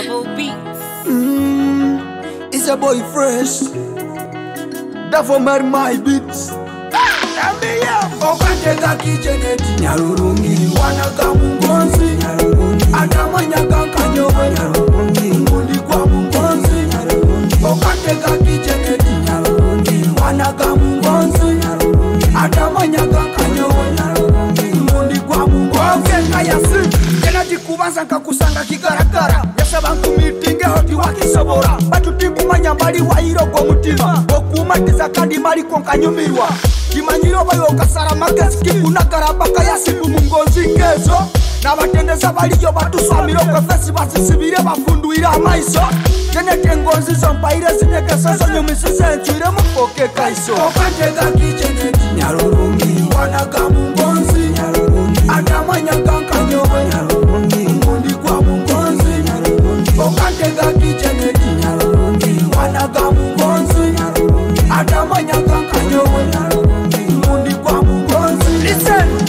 Devil Beats. It's a boy fresh. Devil made my beats. Okatega kijeneti Nyarurungi Wanaga mungonzi Nyarurungi Atamanya kankanyowe Nyarurungi Mundi kwa mungonzi Nyarurungi Okatega kijeneti Nyarurungi Wanaga mungonzi Nyarurungi Atamanya kankanyowe Nyarurungi Mundi kwa mungonzi Kayasi Jeneti kubanza nkakusanga kigaragara Yasaba nkumitinge hoti wakisobora Batuti kumanya mbali wairogwa mutima Okumatiza kandi maliko nkanyumirwa Kimanyiro bayo kasara magezi kikunagara yasibu mungonzi ngezo N'abatendeza baliyo batuswamira okwefesi basisibire bafunduire amaiso Jenete engonzi zo mpaire zinyegeso zonyumisize ncwire mufoke kaiso Okantega kijeneti Nyarurungi Wanaga mungonzi Nyarurungi Atamanya kankanyowe Nyarurungi Mundi kwa mungonzi Nyarurungi Okantega kijeneti Nyarurungi Wanaga mungonzi Nyarurungi Atamanya kankanyowe Nyarurungi Mundi kwa mungonzi. Listen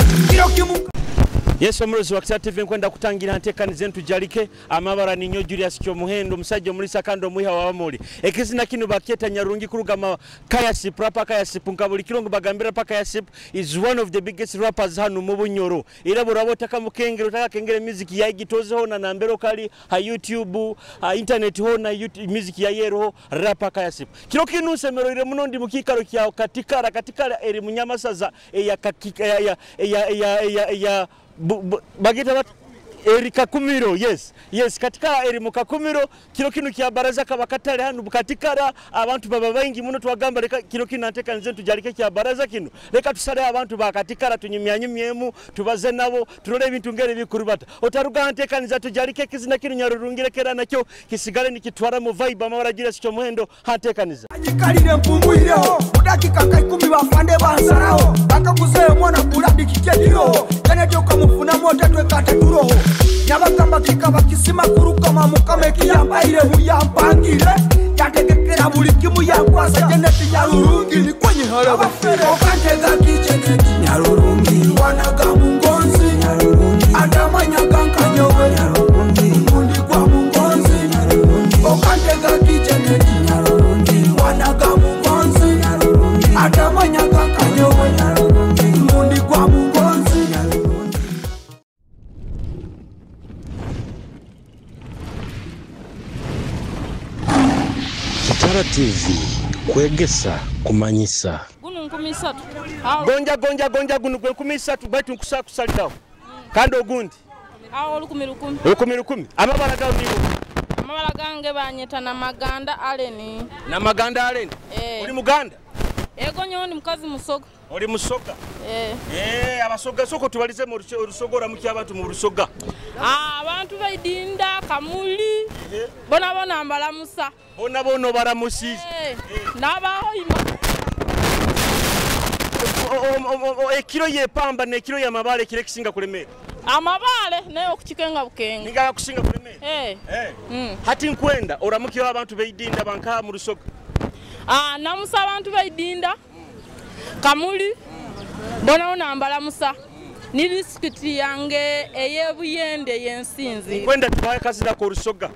Yesu omurozi wa Kitara TV nkwenda kutangira ntekanize ntujalike amabara ninyo Julius Kyomuhendo omusajja omulisa kandi omwiha wa bamuli ekizina kino bakyeta Nyarungi kurugama Kayasip rapper Kayasip nka buli kirongo bagambira pa Kayasip is one of the biggest rappers hano mu Bunyoro era burabo taka mukengero taka kengere music yayigitozeho na nambero kali ha YouTube ha internet ho na YouTube music ya yeroho rapper Kayasip kiro kinu nsemero ire muno ndi mukikaro kya katikara katikara eri munyamasaza eya ya ya ya ya ya bagita bat eri Kakumiro. Yes yes katika eri mukakumiro kiro kinu kya baraza kabakatale hanu katikara abantu baba baingi muno twagamba leka kiro kinu anteka nze tujalike kya baraza kinu leka tusale abantu bakatikara tunyumyanyumyemu tubaze nabo turole ebintu ngere bikurubata otaruga anteka nze tujalike kizina kinu Nyarurungire kera nakyo kisigale nikitwara mu vibe amabara Julius Kyomuhendo hantekaniza Anyikalire mpumuireho udakika ka 10 bafande bansaraho bakakuze mwana kuladi kikekiro jane ukamufuna moto twekate turoho Nyabakamba kikaba kisima kurukama mukame kiyambaire muyampangire yategekera buli kimu yankwasa Jeneti Nyarurungi ni kwenye haraba Okantega kijeneti Nyarurungi Wanaga mungonzi Nyarurungi Atamanya kankanyowe Nyarurungi Mundi kwa mungonzi Nyarurungi Okantega kijeneti Nyarurungi Wanaga mungonzi Nyarurungi Atamanya kankanyowe Nyarurungi Mundi kwa mungonzi Nyarurungi. Kitara TV kwegesa kumanyisa. Gunu 13. Gonja gonja gonja gunu gwe 13 baitu nkusa kusalirawo. Kandi ogundi. Awo 10 10. 10 10. Amabara gawo niwo. Amabara gange banyeta na Maganda Allen. Na Maganda Allen. Eh. Oli Muganda? Ego nyo ni mukazi musoga. Oli musoga? Eh. Eh abasoga soko tubalize mu rusogora mu kyabantu mu rusoga. Ah abantu baidinda kamuli. Bona bona mbalamusa. Bona bono baramusize. Eh. Nabaho ima. Ekiro yepamba nekiro ya mabale kire kisinga kulemera. Amabale nayo okukikenga bukenga. Ninga kusinga kulemera. Eh. Eh. Hati nkwenda oramukiyo abantu beidinda banka mu rusoga. Ah namusa abantu beidinda. Kamuli. Bona ona mbalamusa. Ni district yange eyebuyende yensinzi. Nkwenda tubaye kazira ko rusoga.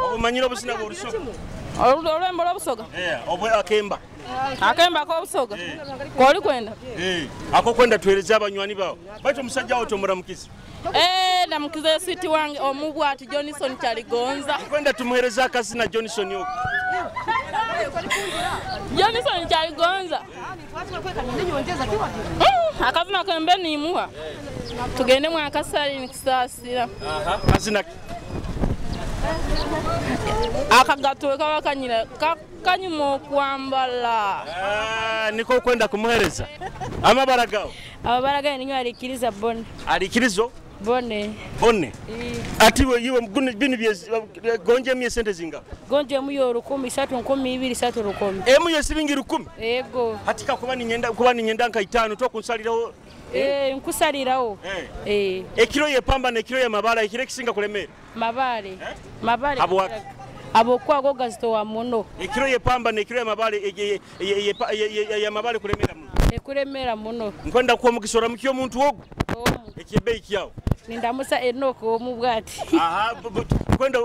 Obumanyiro busina bwo rusoga. Olwembo lw'obusoga. Eh, obwe akemba. Akemba ko busoga. Koli kwenda. Eh, ako kwenda tuhereza abanywani bawo. Baitu omusajja wo tomuramukiza. Eh, namukiza switi wange omubwati Johnson Kyaligonza. Kwenda tumuhereza akazina Johnson yoko. Johnson Kyaligonza. Akazina kembe nimuha. Tugende mwakasali nikusasira. Aha, kazina akagato kawakanyira kanyuma okwambala. Niko kwenda kumuhereza amabara gawo. Amabara gawo ninyo alikiriza bone. Alikirizo bone. Bone. Ati we yiwe binu bye gonje mye sente zinga. Gonje muyo 10 3 12 3 10. Emu ye siringi 10. Ego. Hatika kuba ninyenda nka 5 to kunsaliraho. Eh nkusaliraho. Eh. Ekiro yepamba ne ekiro ya mabara ekire kisinga kulemera. Mabale. Mabale. Abo Abo kwa gazito wa muno. Ekiro yepamba ne ekiro ya mabale ya mabale kulemera muno. Ekulemera muno. Nkwenda kuwa mukisora mukiyo omuntu ogu. Ekyebeyi kyawo. Nindamusa Enoch omubwati. Aha, Nkwenda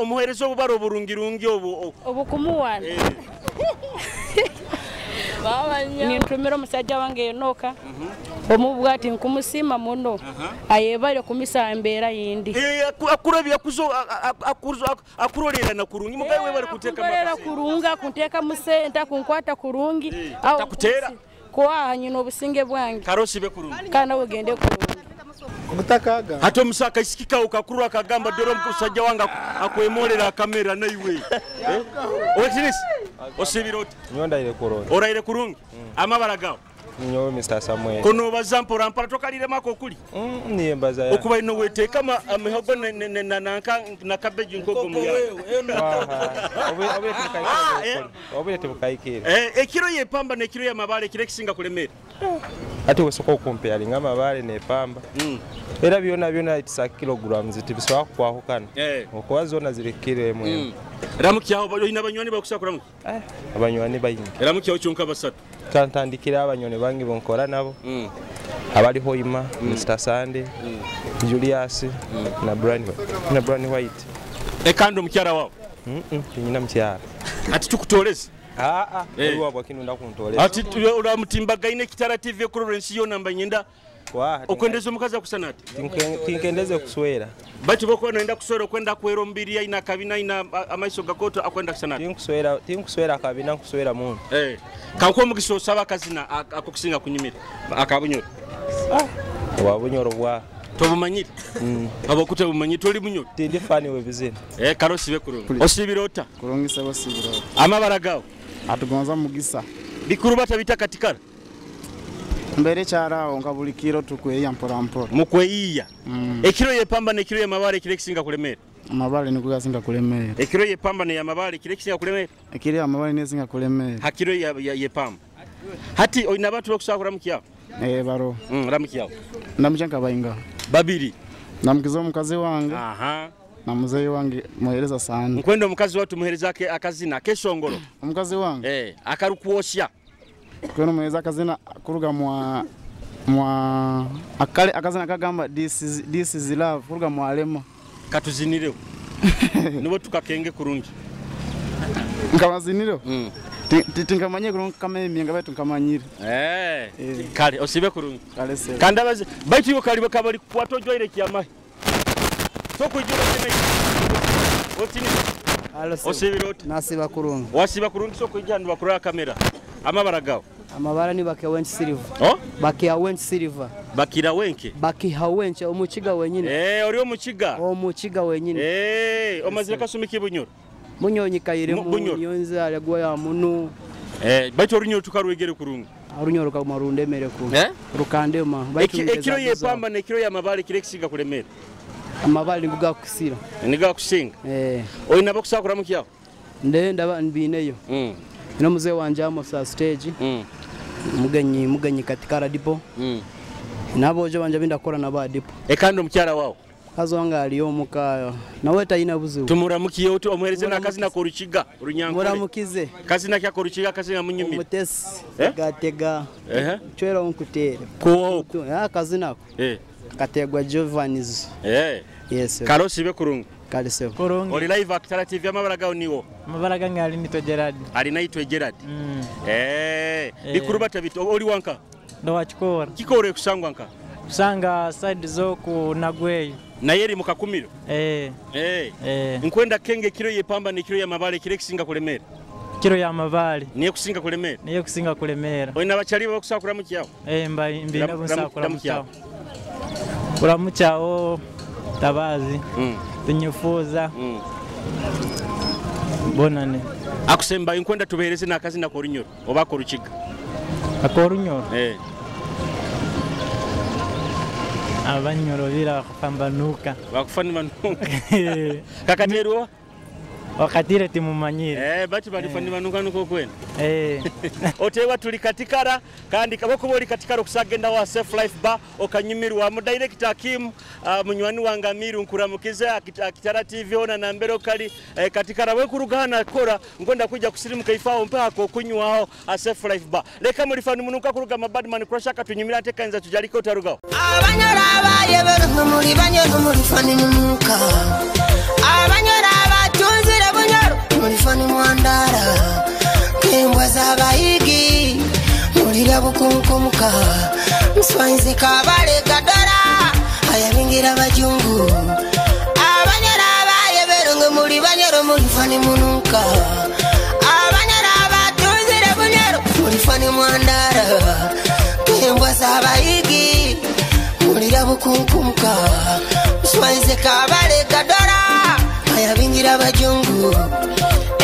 omuhereza obubara oburungirungi obu obukumuwana. Nintumira omusajja wange Enoka. Omubwati nkumusima muno. Ayebale kumisa embeera yindi. Akurabya kuzo akurolera na kurungi mugawe webale kuteka makasi. Kurunga kunteka musenta kunkwata kurungi au takutera kwa nyina obusinge bwange. Karosi be kurungi. Kana ogende kurungi. Kutakaga. Hati omusaka isikika ukakurwa akagamba dore omusajja wange akwemolera kamera naiwe. Owekinisi osibira oti? Nyondo kurungi. Oraire kurungi. Amabara gawo. Nyowe Mr. Samuel. Kono bazampora mpara tokalire mako kuli. Niye mbaza ya. Okuba ino weteka amihogo na na cabbage nkoko mu ya. Obwe tebukaikire. Ekiro ye pamba ne kiro ya mabale kire kisinga kulemera. Ati wesoko okumpe alinga mabale ne pamba. Era byona byona it's a kilograms tibiswa kwahukana. Okuwa zona ziri kilo emwe. Ramukyaho ina banywani bakusakura mu. Abanywani bayingi. Ramukyaho kyonka basatu. Kantandikira abanyoni bangi bonkora nabo. Abali Hoima, Mr. Sunday, Julius na Brian White. Ekando mukyara wao. Nyina mukyara. Ati tukutoleze. Oliwa bwakinunda kuntoleza. Ati uramutimba gaine Kitara TV kuri ensi yona mbanyenda. Okwendeza omukazi akusana ati. Tinkendeze kuswera. Bati boko noenda kuswera okwenda kwera mbiri ina kabina ina amaiso gakoto akwenda kusana ati. Tinkuswera, tinkuswera kabina nkuswera muntu. Kanko omugiso osaba kazina akokusinga kunyimira akabunyoro. Wabunyoro bwa tobumanyire. Abokuta bumanyi toli bunyoro. Tindi fani we bizina. Karosi be kurungi. Osibirota. Kurungi sebo sibirota. Amabara gawo. Atugonza mugisa. Bikuru bata katikara. Mbere kyarawo nka buli kiro tukweyiya mpora mpora. Mukweyiya. Ekiro yepamba ne kiro yamabale kire kisinga kulemera. Amabale niko gasinga kulemera. Ekiro yepamba ne yamabale kire kisinga kulemera. Ekiro yamabale nesinga kulemera. Hakiro yepamba. Hati oyina abantu bakusakura mukyawo. Baro. Ramukyawo. Ndamukyanka bayinga. Babiri. Ndamukiza omukazi wange. Na muzeyi wange muhereza sana. Nkwenda omukazi watu muhereza akazina keshongoro. Omukazi wange. Akarukuosya. Kweno muhereza akazina kuruga mwa akale akazina kagamba this is love kuruga mwa lema. Katuzinireho. Nibo tukakenge kurungi. Nkabaziniro? Tinkamanye kurungi kamemye ngabe tunkamanyire. Kale osibe kurungi. Kale se. Kandabaze baitu yo kali bakabali kwatojwaire kiyamahe. Soko ijura tena. Otini. Osibiroti. Nasiba kurungi. Wasiba kurungi soko ijana bakura kamera. Amabara gawo. Amabara ni bakiawenche silver. Bakiawenche silver. Bakira wenke. Bakihawenche omuchiga wenyine. Ori omuchiga. Omuchiga wenyine. Omazira kasumiki bunyoro. Munyonyi kayire munyonza alagwa ya munu. Baitu orunyoro tukarwegere kurungi. Orunyoro kamarunde mere ku. Rukandema. Ekiro yepamba ne kiro ya mabale kire kisinga kulemera. Amabale nguga kusira. Niga kusinga. Oyina bakusakura mukyawo. Ndenda mbineyo. Ino mzee wanje amo sa stage. Mugenyi katikara dipo. Nabojo wanje binda kora na ba dipo. Ekando mukyara wao. Kazo wanga aliyo mukayo. Nawe tayina buzibu. Tumuramukiye uti omuhereze na kazi na koruchiga runyankole. Muramukize. Kazi na kya koruchiga kazi na munyumira. Omutesi. Gatega. Chwera onkutere. Ko. Kazi nako. Kategwa Giovanni's. Yes. Karosi be kurungu. Kalise. Kurungi. Oli live Kitara TV amabara gawo niwo. Amabara gange ali nitwe Gerard. Ali naitwe Gerard. Bikuru batabito oli wanka. Ndo wachikora. Kikore kusangwa nka. Kusanga side zoku nagweyo. Nayeri mukakumiro. Nkwenda kenge kiro yepamba ne kiro ya mabale kire kisinga kulemera. Kiro ya mabale. Niye kusinga kulemera. Niye kusinga kulemera. Oyina bachali bakusakura mukyawo. Mba mbina busakura mukyawo. Uramukyawo tabazi. Tunyifuza. Bonane. Akusemba inkwenda tubereze nakazi na korunyoro oba koruchiga. Akorunyoro. Abanyoro bila kupambanuka. Bakufanibanuka. Kakaterwa Wakatire timumanyire. Bati balifanibanuka nuko kwena. Otewa tuli katikara kandi kaboko boli katikara okusagenda wa Safe Life Bar okanyumirwa mu director Akim munywani wange Amiru nkuramukize Kitara TV ona na mbere okali katikara we kurugana kora ngonda kuja kusirimuka ifao mpaka okunywaho Safe Life Bar. Leka mulifani munuka kuruga mabadman kurashaka tunyumira tekanza tujaliko tarugaho. Abanyora abayeberu muri banyoro muri fani munuka. Swanze kabale kadara ayabingira bajungu abanyara abayeberungu muri banyoro muri fani munuka abanyara abatunzire bunyoro muri fani mwandara kembwa zabayigi mulira bukunkumuka Swanze kabale kadara ayabingira bajungu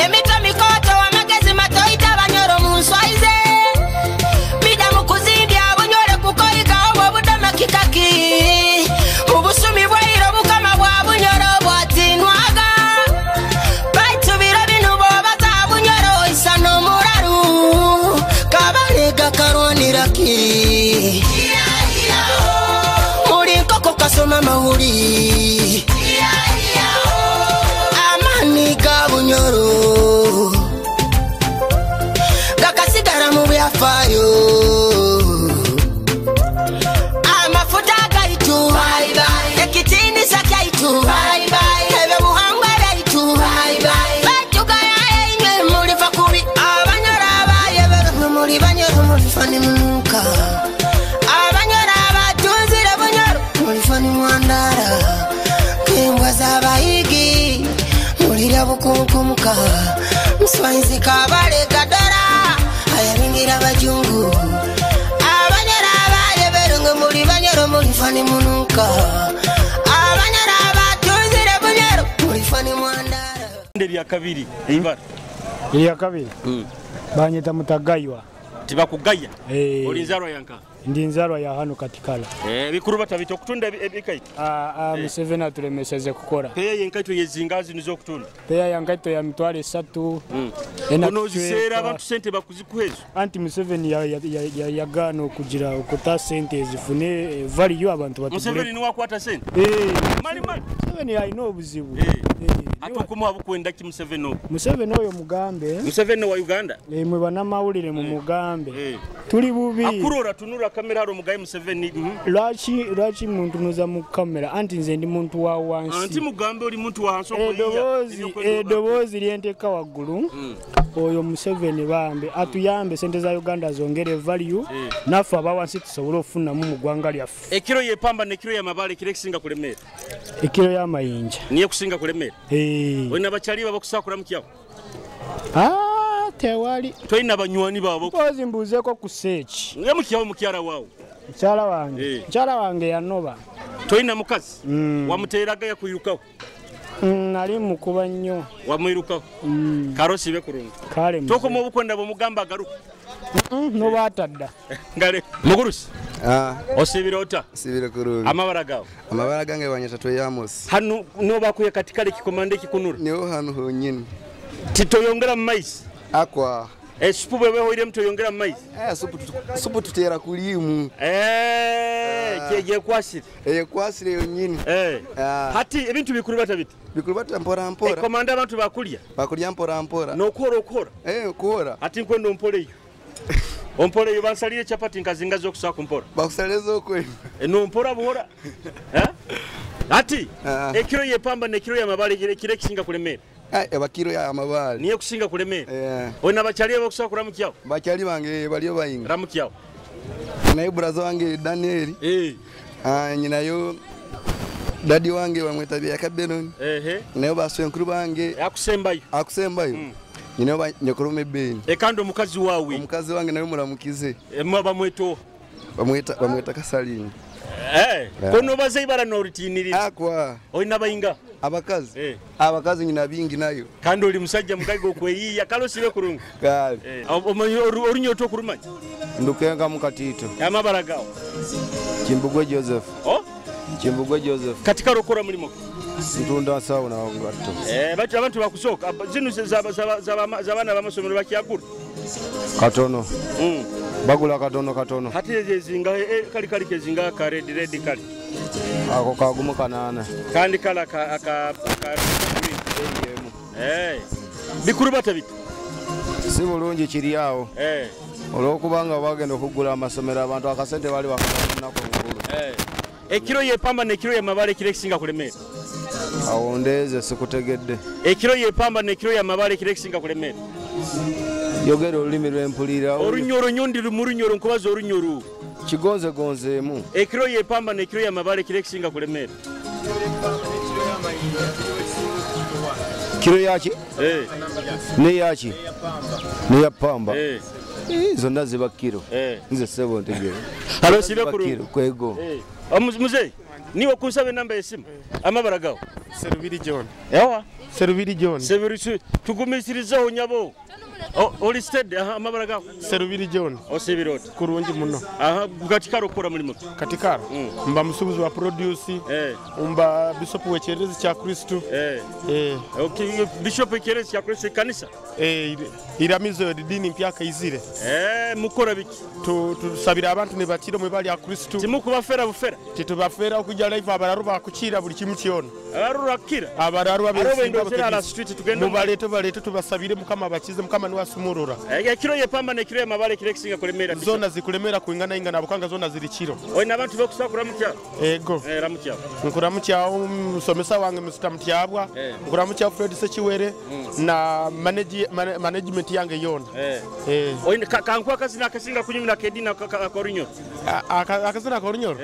emito mikoto amagezi matoita banyoro mu nswaize mida mukuzimbya bunyore kukoiga obwo budama kikaki ubusumi bwairo bukama bwa bunyoro bwatinwaga baitu biro binu bobaza bunyoro isa n'omuraru kabalega karwaniraki muli nkoko kasoma mawuli amani ga bunyoro gakasigara mu byafaayo amafuta gaitu ekitiinisa kyaitu ebyo buhangwa byaitu batugayaye inywe mulifa kubi abanyoro abayeberwe muli banyoro mulifa ni munuka abanyoro abatunzire bunyoro mulifa ni mwandara kembwa z'abayigi mulira bukunkumuka Mswanzi kabale kadara ayabingira bajungu abanyoro abayeberungu muli banyoro mulifa ni munuka abanyoro abatunzire bunyoro mulifa ni mwandara. Erya kabiri ibara erya kabiri banyita mutagaywa tibakugaya oli nzarwa yanka ndi nzarwa ya hano katikala bikuru batabita okutunda ebikaito Museveni atulemeseze kukora peya yenkaito yezingazi nizo okutunda peya yankaito ya mitwalo 3 onoziseera abantu sente bakuzikuhezo anti Museveni yagaana okugira okuta sente ezifune value abantu batugule. Museveni niwe akwata sente mali mali Museveni alina obuzibu ate okumuwa bukwenda ki Museveni ogwo? Museveni oyo mugambe Museveni wa Uganda mwe bannamawulire mumugambe tuli bubi akurora tunura kamera haro mugaye Museveni. Lwaki muntunuza mu kamera anti nze ndi muntu wa wansi anti mugambe oli muntu wa hansi eddoboozi lyenteeka waggulu oyo Museveni bambe atuyambe sente za Uganda zongere value naffe abawansi tusobole okufunamu mu ggwanga lyaffe. Ekiro yepamba nekiro y'amabaale ekiro ekisinga kulemeera ekiro y'amayinja niye kusinga kulemeera olina bakyali babakusakula mukyawo tewali tolina banywani baabo mpozi mbuuzeeko ku seeki nga mukyawo mukyala waawo mukyala wange mukyala wange yanoba tolina mukazi wamuteeraga yakwirukawo nali mukuba nnyo wamwirukawo karosibe kurungi kale tokoma obukwenda bwomugamba agaruka nobaatadda ngale mugurusi osibire ota sibire kurungi amabara gawe amabara gange banyita Tweyamos hano nobakuye katikale kikomande kikunura niho hano honyine titoyongera mu maizi akwa esupu bwebe hoire mtoyongera mu maizi supu tutera kulimu kyekwasire ekwasire yonyine hati ebintu bikuru batabita bikuru bata mpora mpora ekomanda abantu bakulya bakulya mpora mpora nokuhora okuhora kuhora ati nkwenda ompoleyo ompoleyo bansalire chapati nkazinga zokusaka mpora bakusalire okwe no mpora buhora ati ekiro yepamba nekiro y'amabale ekiro ekisinga kulemera ebakiro ya amabale niye kusinga kulemera ona bakyali bakusaka ramukyawo bakyali bange baliyo bayinga ramukyawo naye braza wange Daniel nyinayo dadi wange bamweta bya Kabenoni nayo baswenkuru bange akusembayo nyinayo nyokurume Ben ekando omukazi wawe omukazi wange nayo muramukize bamweto bamweta Kasalini kono bazei bara noritinirira akwa olina bayinga abakazi abakazi nyina bingi nayo kandi oli musajja mugaiga okweyiya kalosibe kurungu kale omanyi orunyoto okurumanya ndukenga mukatito amabara gawo Kimbugwe Joseph Kimbugwe Joseph katika rokora mulimo ntunda sawa na ngatto batu abantu bakusooka zinu z'abaana b'amasomero bakyagula katono bagula katono katono hati ezinga kali kali kezinga ka red red kali ako kagumu kanana kandi kala ka aka bikuru batabita si bulungi kiri awo olwokubanga bagenda okugula amasomero abantu akasente bali bakafunako ngulu ekiro yepamba nekiro y'amabale ekiro ekisinga kulemeera awo ndeeze sikutegedde ekiro yepamba nekiro y'amabale ekiro ekisinga kulemeera yogera olulimi lwempulira orunyoro nyondi mu runyoro nkubaza orunyoro Kigonze gonzeemu. Ekiro yepamba n'ekiro y'amabale kiro ekisinga kulemeera. Kiro yaki? Neyaki? Neya pamba. Zonna ziba kiro. Nze ssebo ntegeera. Halo sibe kuru. Kwego. Muzeeyi, niwe kunsaba enamba y'essimu. Amabara gawo. Serubiri John. Ewa? Serubiri John. Serubiri tugumisirizeho nyabo. Oli steady amabara gawo. Serubiri John. Osibira oti. Kurungi muno. Aha, Katikaro okora mulimu ki? Katikaro. Mba musuubuzi wa produce. Mba bishop w'ekyererezi kya Kristo. Okay, bishop w'ekyererezi kya Kristo ekanisa. Iramizo eddiini mpyaka izire. Mukora biki? Tusabira abantu ne bakira mwe bali a Kristo. Timukubafera bufera. Titubafera okujja live abararu bakukira buli kimu kyona. Abararu bakukira. Abararu abesinga street tugenda. Mubalete balete tubasabire Mukama abakize Mukama niwe asumurura. Ekiro yepamba n'ekiro y'amabale kiro ekisinga kulemeera. Zona zikulemera kuingana ingana bukanga zona ziri kiro. Oyina abantu bokusakura mutya? Ego. Ramutya. Nkuramutya musomesa wange Mr. Mutyabwa. Nkuramutya Fred Sekiwere na management yange yona. Oyina kankwa akazina akasinga kunyumira kedina akorunyoro. Akazina akorunyoro?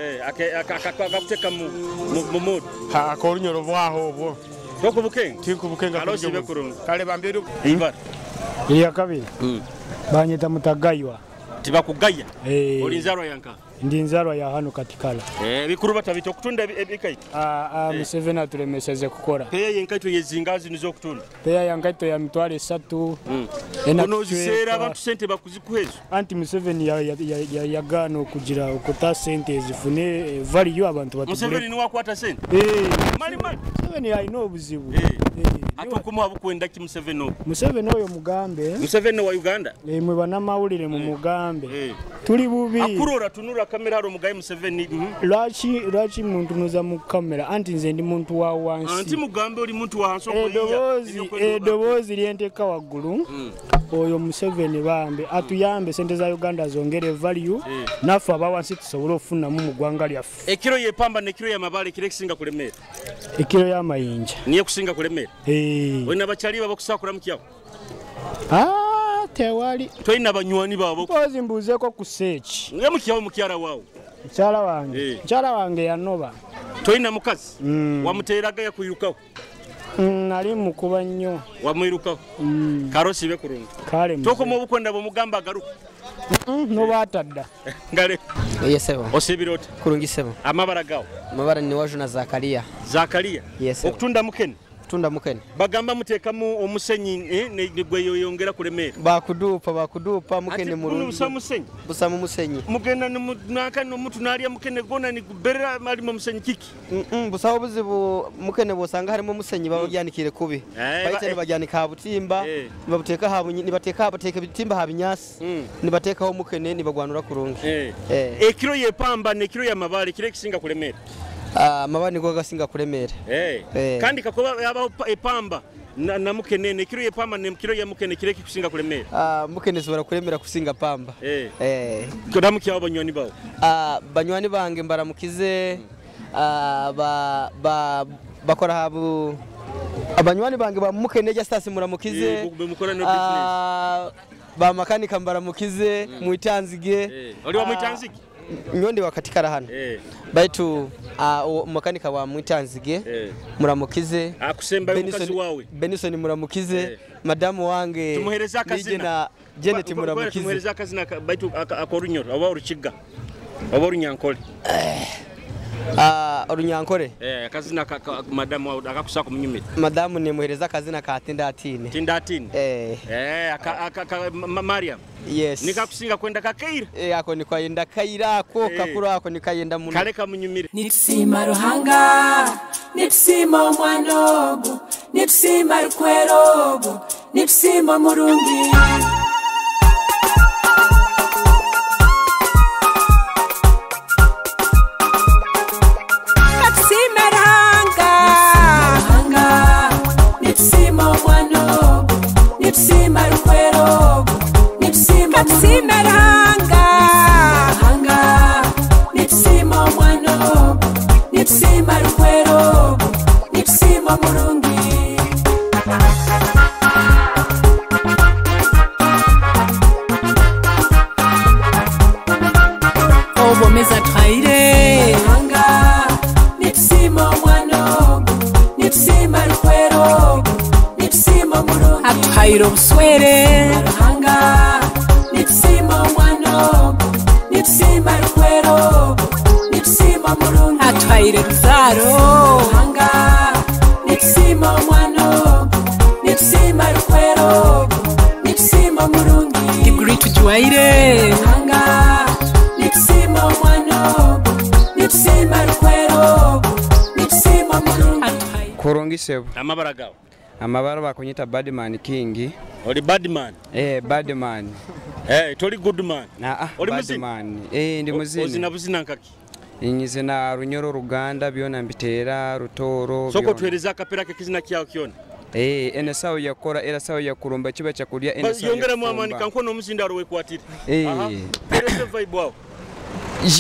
Akakuteka mu mood. Ha akorunyoro bwaho obwo. Tokubukenga? Tinkubukenga. Alosibe kurungi. Kale bambye Ibara. Iya kabiri. Banyita Mutagaywa. Tibakugaya. Oli nzarwa yanka. Ndi nzarwa ya hano Katikala. Bikuru batabita okutunda ebikaito. Museveni atulemeseze kukora. Peya yenkaito yezingazi nizo okutunda. Peya yankaito ya mitwalo 3. Ono ziseera abantu sente bakuzikuhezo. Anti Museveni yagaana okugira okuta sente ezifune value abantu batugule. Museveni niwe akwata sente. Mali mali. Museveni alina obuzibu. Ate okumuwa bukwenda ki Museveni ogwo? Museveni oyo mugambe. Museveni wa Uganda. Mwe bannamawulire mu mugambe. Tuli bubi. Akurora tunura kamera haro mugaye Museveni. Lwaki muntunuza mu kamera? Anti nze ndi muntu wa wansi. Anti mugambe oli muntu wa wansi. Eddoboozi lyenteeka waggulu. Oyo Museveni bambe atuyambe sente za Uganda zongere value naffe abawansi tusobole okufunamu mu ggwanga lyaffe. Ekiro yepamba n'ekiro y'amabale kiro ekisinga kulemeera. Ekiro y'amayinja. Niye kusinga kulemeera. Olina bakyali babakusakura mukyawo? Tewali. Tolina banywani baabo? Mpozi mbuuzeeko ku seeki. Nga mukyawo mukyala waawo? Mukyala wange. Mukyala wange yanoba. Tolina mukazi? Wamuteeraga yakwirukawo? Nali mukuba nnyo. Wamwirukawo? Karosibe kurungi. Kale. Tokoma obukwenda bwomugamba agaruka? Nobaatadda. Ngale. Yesebo. Osibira oti? Kurungi sebo. Amabara gawo? Amabara ni Wajuna Zakaria. Zakaria? Yesebo. Okutunda mukene? Tunda mukene. Bagamba muteekamu omusenyi gwe yoyongera kulemeera. Bakudupa mukene mulungi. Busa musenyi. Busa mu musenyi. Mugenda naka n'omuntu n'alya mukene gona ni guberera alimu omusenyi kiki? Busa obuzibu mukene bw'osanga harimu omusenyi babagyanikire kubi. Bayite nibagyanika ha butimba, nibabuteeka ha nibateeka bateeka ebitimba ha binyaasi, nibateekaho mukene nibagwanura kurungi. Ekiro yepamba n'ekiro y'amabale kiro ekisinga kulemeera. Amabale nigo gasinga kulemeera. Kandi kakuba yabaho epamba na mukene n'ekiro yepamba n'ekiro ya mukene kiro ekikusinga kulemeera. Mukene sobora kulemera kusinga pamba. Kuramukyawo banywani bawe? Banywani bange mbaramukize bakora habu abanywani bange ba mukene Justus muramukize. Ba makanika mbaramukize muitanzige. Oli wa muitanzige? Nyondi wa Katikara hano. Baitu makanika wa Mwitanzige muramukize. Akusemba mukazi wawe. Benison muramukize. Madamu wange tumuhereza akazina. Janet muramukize. Tumuhereza akazina baitu akorunyoro oba orukiga oba orunyankole. Orunyankole. Akazina madamu wawe akakusaka munyumira. Madamu nimuhereza akazina ka Tindatine. Tindatine. Mariam. Yes. Nikakusinga kwenda kakaira. Ako nikayenda kaira ako kakuru ako nikayenda muno. Kale kamunyumire. Nitusima Ruhanga, nitusima omwana ogwo, nitusima Rukwera ogwo, nitusima Murungi. Katusime Ruhanga, Ruhanga, nitusima omwana ogwo, nitusima Rukwera ogwo. Katusime Ruhanga, Ruhanga, nitusima omwana ogwo, nitusima Rukwera ogwo, nitusima Murungi. Atuhaire obuswere Ruhanga nitusiima omwana ogu nitusiima rukwero ogu nitusiima murungi atuhaire ruzaaro Ruhanga nitusiima omwana ogu nitusiima rukwero ogu nitusiima murungi diguri tujwaire Ruhanga nitusiima omwana ogu nitusiima rukwero ogu nitusiima murungi. Kurungi sebo. Amabara gawe? Amabara bakunyita Badman King. Oli Badman? Eh, Badman. Eh, toli Goodman. Ah, oli muzini? Badman. Eh, ndi muzini. Ozina buzina nkaki? Nyizina Runyoro Ruganda byona mbiteera Rutoro. Soko tuhereza akapera ke kizina kyawo kyona. Eh, ene sawa yakora era sawa yakurumba kiba kyakulya ene sawa. Yongera mu amani kankono omuzindaro wekwatire. Eh. Tereze vibe wao.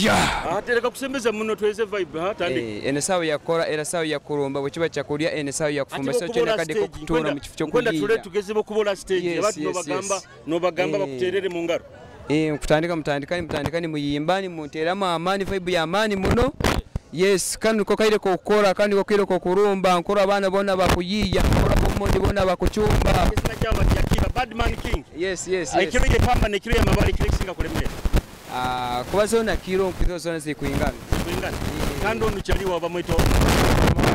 Yeah. Atereka kusembeza muno tuweze vibe ha tandi. Eh, ene sawa yakora era sawa yakurumba bwe kiba kyakulya ene sawa yakufumba so kyona kadi ko kutura mu kifo Nkwenda kyokuyiga. tule tugeze bokubola stage abantu nobagamba nobagamba bakuterere mu ngaro. Eh, nkutandika mutandikani muyimbani munteeramu amaani vibe ya amaani muno. Yes, kandi ko kaire ko kukora kandi ko kaire ko kurumba nkora abaana bona bakuyiya nkora bomondi bona bakuchumba. Kisina kyaba kyakira Badman King. Yes, yes, yes. Ekiro ye pamba nekiro ya mabali kire kisinga kulemera. Ah, kuba zona kiro nkizo zona zikuingana. Zikuingana. Kandi onu chaliwa bamwito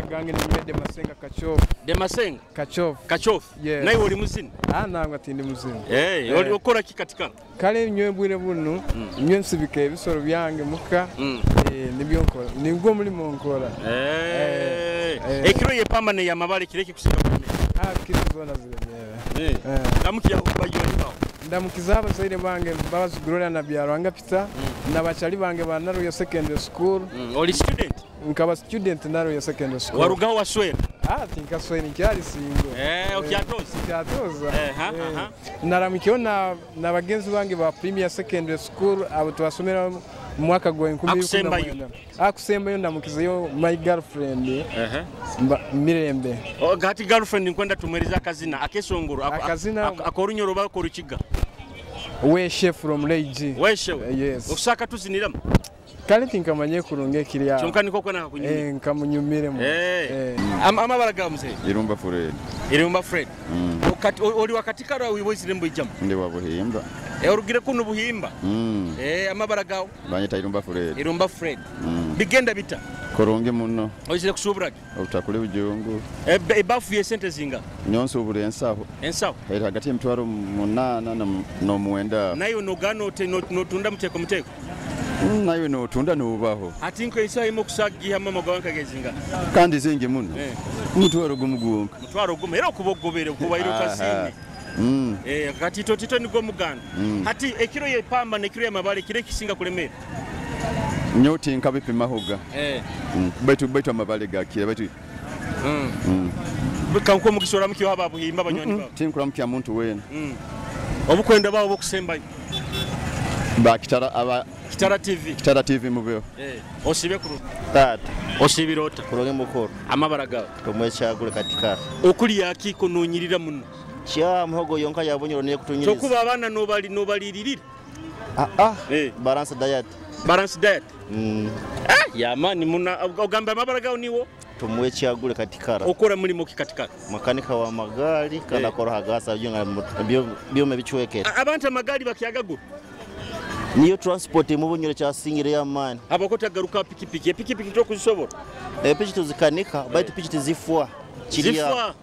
gange ni Mede Masenga Kachofu. De Masenga? Kachofu. Kachofu. Yes. Naye oli muzini? Ah, nangwa tindi muzini. Eh, oli okora ki katika? Kale nywe bwire buno, nywe nsibika ebisoro byange muka. Eh, nibyo nkora. Nibwo mulimo nkora. Eh. Ekiro ye pamba ne ya mabale kireke kusinga kulemera. Ah, kiro zona zilemera. Eh. Ndamukiya bayo bawo. Ndamukiza abazaire bange babazigurora na byarwanga pita nabachali bange ba Naruyo Secondary School. Oli student? Nkaba student Naruyo Secondary School. Warugaho waswera? Ah, tinkaswera nkyali singo. Eh, okyatoza. Kyatoza. Eh, ha ha. Naramukiyo na bagenzi bange ba Premier Secondary School abo twasomera mu mwaka gwa 2019. Akusembayo ndamukizayo my girlfriend. Mirembe. Gati girlfriend nkwenda tumwereza akazina akesongoro akazina akorunyoro bakorukiga. Weshe from Leiji. Weshe. Yes. Okusaka tuziniramu. Kale tinkamanye kurunge kirya. Kyonka niko kona kunyumira. Eh, nkamunyumiremu. Eh. Amabara ga mzee. Irumba Fred. Irumba Fred. Oli wakatika ra wiboizire mbujamu. Ndi wa Buhimba. Eh, orugire kuno Buhimba. Eh, amabara gawo. Banyita Irumba Fred. Irumba Fred. Bigenda bita. Kurungi muno. Oizire kusubura. Obutakuli bujungu. Ebafu ye sente zinga. Nyonso ensaho. Ensaho. Eri hagati y'emitwaro 8 no 9. Nayo nogano notunda muteko muteko. Nayo notunda nubaho. Ati nko ensaho imo kusagiha mama gawanka gezinga. Kandi zingi muno. Mutwaro gumugunka. Mutwaro gumu era okubogobere kubairo kasini. Eh, kati totito nigwo muganda. Hati ekiro ye pamba nekiro ya mabale kire kisinga kulemera. Nyoti nkabipimahoga. Eh. Baitu amabale gakira baitu. Kanko mukisora mukiyo haba Buhimba banywani bawo. Tinkura mukya muntu wena. Obukwenda bawo bokusembayo. Ba Kitara aba Kitara TV. Kitara TV mubeo. Eh, osibe kuru. Tata. Osibirota. Kurungi mukuru. Amabara gawe. Tumwekyagule katika. Okuli yakiko nonyirira muno. Kya muhogo yonka yabunyoro niye kutunyiriza. Tokuba abana nobali nobalirira. Ah ah. Eh. Balance diet. Balance diet. Ah, ya mani muna ogamba amabara gawe niwo. Tumwekyagule katikara. Okora mulimo ki katikara? Makanika wa magali kandi akora hagasa byuma bichwekera. Abantu amagali bakyagagura. Niyo transport mu Bunyoro kyasingire y'amaani. Abakota garuka pikipiki, pikipiki tokuzisobola. Piki tuzikanika, baitu piki tizifwa. Zifwa.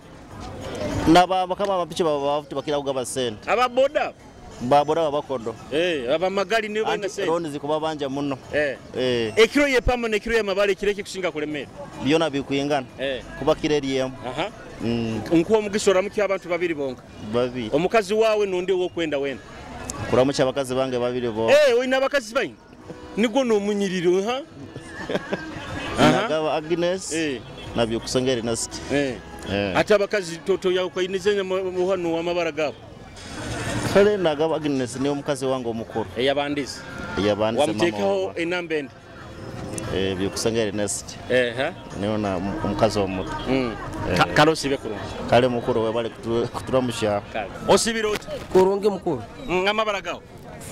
Naba bakama amapiki baba bakira kugaba sente. Aba boda. Baboda babakodo. Eh, aba magali niyo balina sente. Loan zikuba banja muno. Eh. Eh. Ekiro ye pamo nekiro ya mabale kireke kusinga kulemera. Byona bikuyingana. Eh. Kuba kireri yemu. Aha. Nkuwa omugisora muki abantu babiri bonka. Babiri. Omukazi wawe nonde wokwenda wena. Kuramucha abakazi bange babiri bo. Eh, oyina abakazi bangi. Nigwo nomunyiriro ha? Nagaba Agnes. Eh. Nabyo kusongera Ernest. Eh. Ate abakazi toto yakwinizenya muhano wamabara gabo. Kale nagaba Agnes niyo mukazi wange omukuru. Eyabandize. Eyabandize mama. Wamutekaho enamba ende. Eh, byokusongera Ernest. Eh ha. Niyo na omukazi omuto. Kale osibe kurungi. Kale mukuru webale kuturamusha. Osibira oti? Kurungi mukuru. Amabara gawo.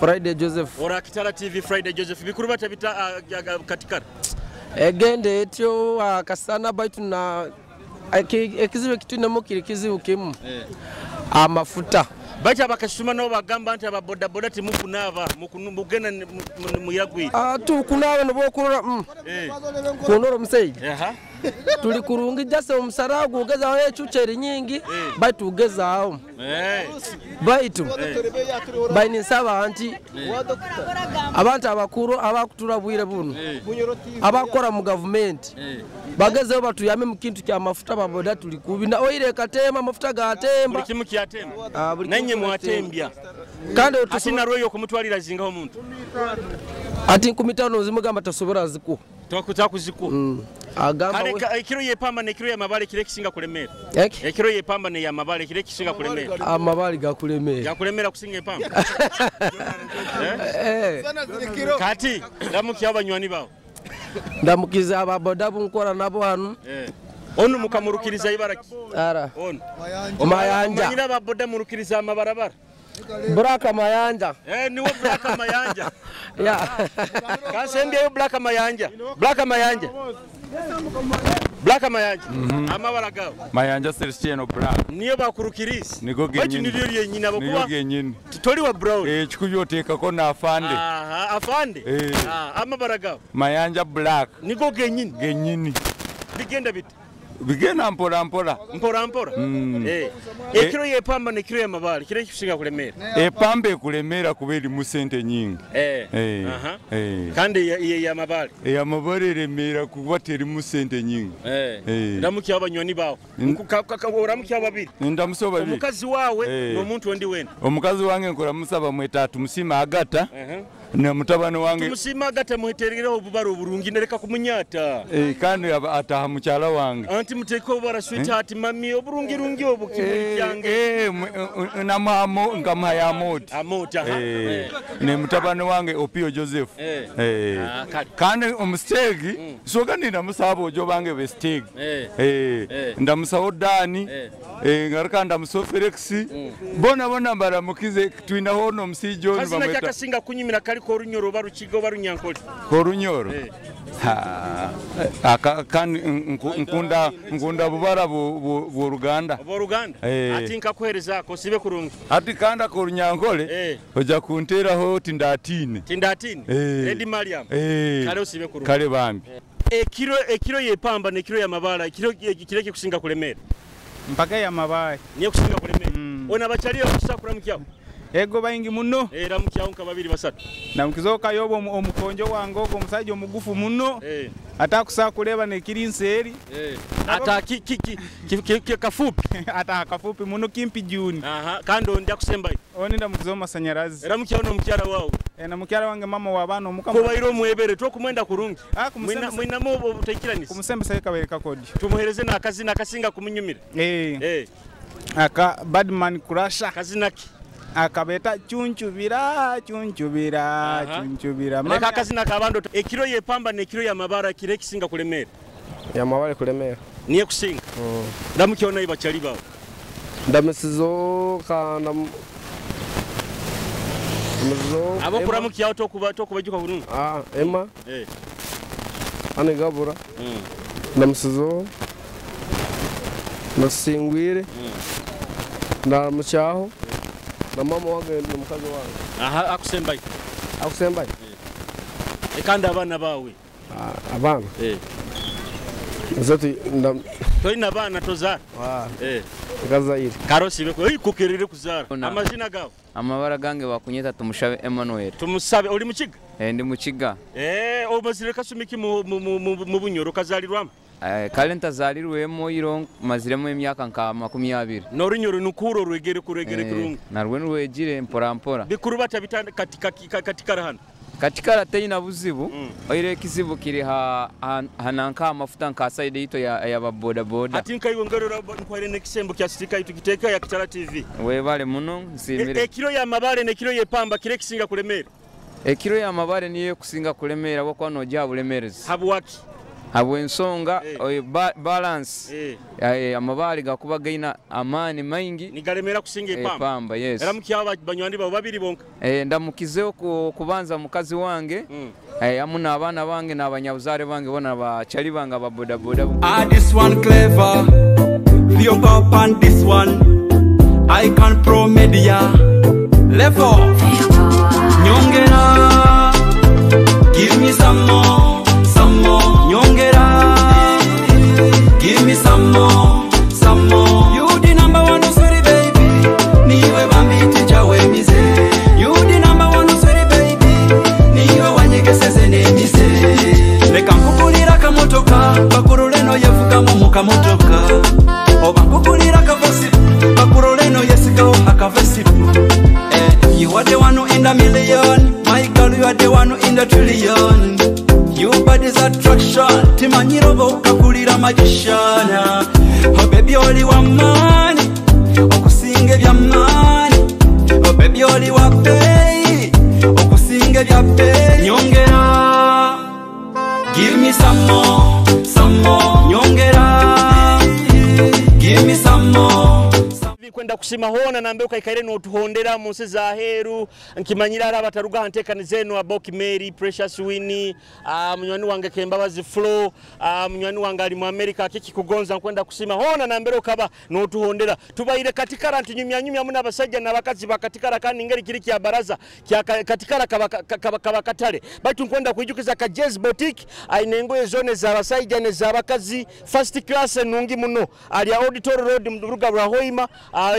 Friday Joseph. Ora Kitara TV Friday Joseph bikuru batabita katikara. Egende etyo akasana baitu na ekizibu kitwinemu kiri kizibu kimu. Amafuta. Baitu abakasuma nabo bagamba nti ababodaboda timukunaaba, mugenda muyagwire. Tukunaaba nibwokurora kunora omusaija. Tuli kurungi jase omusara gugezaho ecuca eri nyingi baitu ugezaaho. Baitu baininsaba nti abantu abakuru abakutura bwire buno abakora mu gavumenti bagezeho batuyame mu kintu kya mafuta baboda tuli kubi na oire katema amafuta gatemba. Buli kimu kyatemba. Nanye mwatembya. Kandi asina rweyo kumutwalira zingaho omuntu. Ati 15 zimugamba tasobora zikuwa. Twakuzikuwa. Agamba kale ekiro yepamba nekiro ya mabale kire kisinga kulemera. Ekiro yepamba ne ya mabale kire kisinga kulemera. Amabale gakulemera. Gakulemera kusinga epamba. Kati ndamukiza abanywani bawo. Ndamukiza ababoda bunkora nabo hano. Onu mukamurukiriza ibaraki. Ara. Onu. Mayanja. Manyira ababoda murukiriza amabarabara. Buraka Mayanja. Niwo Buraka Mayanja. Ya. Kasembyeyo Buraka Mayanja. Buraka Mayanja. Buraka Mayanja. Amabara gawe. Mayanja Celestino Black. Niyo bakurukiriza. Nigo genyini. Baitu niryo lyenyini abakuba. Niyo genyini. Toli wa Brown. Kikubyo oteekako n'afande. Aha, afande. Amabara gawe. Mayanja Black. Nigo genyini. Genyini. Bigenda bite? Bigenda mpora mpora. Mpora mpora. Ekiro yepamba nekiro ya mabale kire kisinga kulemera. Epamba ekulemera kuba erimu sente nyingi. Kandi ye ya mabale. Ya mabale eremera kuba terimu sente nyingi. Ndamukiya abanywani bawe. Oramukiya babiri. Ndamusoba babiri. Omukazi wawe n'omuntu ondi wena. Omukazi wange nkora musaba mweta Tumusima Agata. Na mutabani wange Tumusima Agata muheterere obubaro oburungi nereka kumunyata. Kandi ataha mukyala wange. Anti muteko obara sweetheart mami oburungi rungi obu kimuli kyange. Namamo ngamuha ya moti. Amoti aha. Ne mutabani wange Opio Joseph. Kandi omustegi soka nina musaba ojo bange be stegi. Ndamusawo Dani. Ngaruka ndamusawo Felix. Bona bona mbaramukize twinaho no musijo bamweta. Kazina kyakasinga kunyimira kali korunyoro barukigo barunyankole. Korunyoro. Ha. Kandi nkunda bubara bw'Uruganda. Bw'Uruganda. Ati nkakuhereza sibe kurungi. Ati kanda korunyankole oja kunteraho tindatine. Tindatine. Lady Mariam. Kale usibe kurungi. Kale bambi. Ekiro yepamba nekiro ya mabala ekiro kireke kusinga kulemera. Mpaka ya mabale. Niye kusinga kulemera. Ona bachaliyo kusakura mukyawo. Ego baingi muno. Ramukyawo nka babiri basatu. Namukizoka yobo omukonjo wange ogwo omusajja omugufu muno. Atakusa kuleba nekiri nseri. Ata ki kafupi. Ata kafupi muno kimpi juni. Aha, kandi onda kusembayo. Oni ndamukizo masanyarazi. Ramukyawo no mukyala wawe. Na mukyala wange mama wa bano mukama. Kubairo mwebere tokumwenda kurungi. Mwinamo obutaikiranisa. Kumusembesa kabereka kodi. Tumuhereze nakazina akasinga kumunyumira. Aka Badman Crusher. Kazina ki? Akabeta chunchubira chunchubira chunchubira. Leka akazina kabando ekiro yepamba nekiro ya mabara kire kisinga kulemera. Ya mabale kulemera. Niye kusinga. Ndamukiona ibachali bawo. Ndamusizo kana Muzo. Abo kuramukiya tokuba tokubajuka kurungi. Emma. Ane gabura. Ndamusizo. Nasingwire. Ndamucyaho. Na mama wange na mukazi wange. Aha, akusembaye. Akusembaye. Kandi abana bawe. Abana. Zatu Toyina abana tozara. Kazaire. Karosi beko kukerere kuzara. Amazina gawe. Amabara gange bakunyeta Tumushabe Emmanuel. Tumusabe oli mukiga? Ndi mukiga. Obazire kasumiki mu bunyoro kazalirwamu. Kale ntazalirwemo iro maziremo emyaka nka 20. Norunyoro nukuro rwegere kuregere kurungi. Narwe nurwegire mpora mpora. Bikuru bata bitanda katika hano. Katika rateyina buzibu oire ekizibu kiri hananka amafuta nka side ito ya baboda boda. Ati nka iwongerera nkware nekisembo kya stika itu kiteka ya Kitara TV. Webale muno nsimire. Ekiro ya mabale nekiro yepamba kire kisinga kulemera. Ekiro ya mabale niyo kusinga kulemera bwo noja bulemerezi. Habwaki? Habwensonga balance amabali gakuba gaina amani maingi nigalemera kusinga epamba. Yes. Eramukiya banywandi babo babiri bonka. Ndamukizeho kubanza mukazi wange amu n'abaana bange n'abanyabuzare bange bona bachali bange ababoda boda. This one clever. Leo pop on this one. Icon Pro Media Level Nyongera. Give me some more, some more. Nyongera. Give me some more, some more. You the number one sweetie baby. Niwe bambi teacher we mize. You the number one sweetie baby. Niwe wanyegeseze nemize. Leka nkukulira kamotoka, bakurule no yevugamu mu kamotoka. Oba nkukulira kavesipu, bakurule no yesigawo akavesipu. You are the one in a million, Michael, you are the one in the trillion. Your body's attraction, timanyiro bokakulira magician. Oh baby, oli wa maani, okusinga ebyamaani. Oh baby, oli wa bbeeyi, okusinga ebya bbeeyi. Nyongera, give me some more, some more. Nyongera, give me some more. Kwenda kusima hona nambe ukaikaire notuhondera mu nsi za heru nkimanyira ara bataruga ntekanize eno Aboki Mary Precious Winnie, munywani wange Kembabazi Flo, munywani wange ali mu America kiki kugonza nkwenda kusima hona nambere ukaba notuhondera tubaire katikara ntunyumya nyumya muna abasajja n'abakazi bakatikara kandi ngeri kiri kya baraza kya katikara kaba katale baitu nkwenda kuijukiza ka Jazz Boutique aine engoye zone za basajja ne za bakazi first class nungi muno ali Auditor Road mu ruga rwa Hoima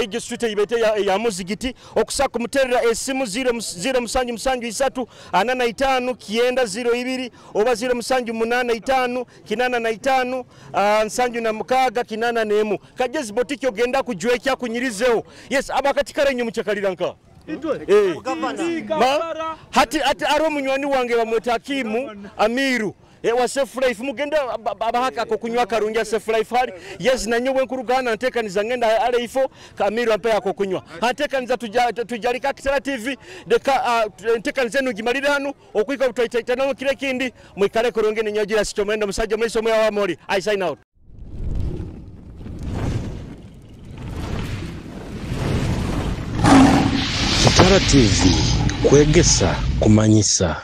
ejo street ibete ya muzigiti okusaka kumuterera esimu 0 7 7 3 4 5 9 02 oba 0 7 8 5 85 76 81 Kajezi Boutique ogenda kujwekya kunyirizeho. Yes, abakatikara inyo muchakalira nka hati hati aro munywani wange bamweta Hakimu Amiru wa Safe Life mugende abahaka ko kunywa karungi Safe Life hali. Yes, na nyowe nkurugana ntekaniza ngenda ale ifo Kamiru ampe yako kunywa ntekaniza tujalika Kitara TV deka ntekaniza nugimalire hano okwika twaitana kile kindi mwikale kurungi ni nyojira sichomendo musajja muri somo ya wamori. I sign out. Kitara TV kwegesa kumanyisa.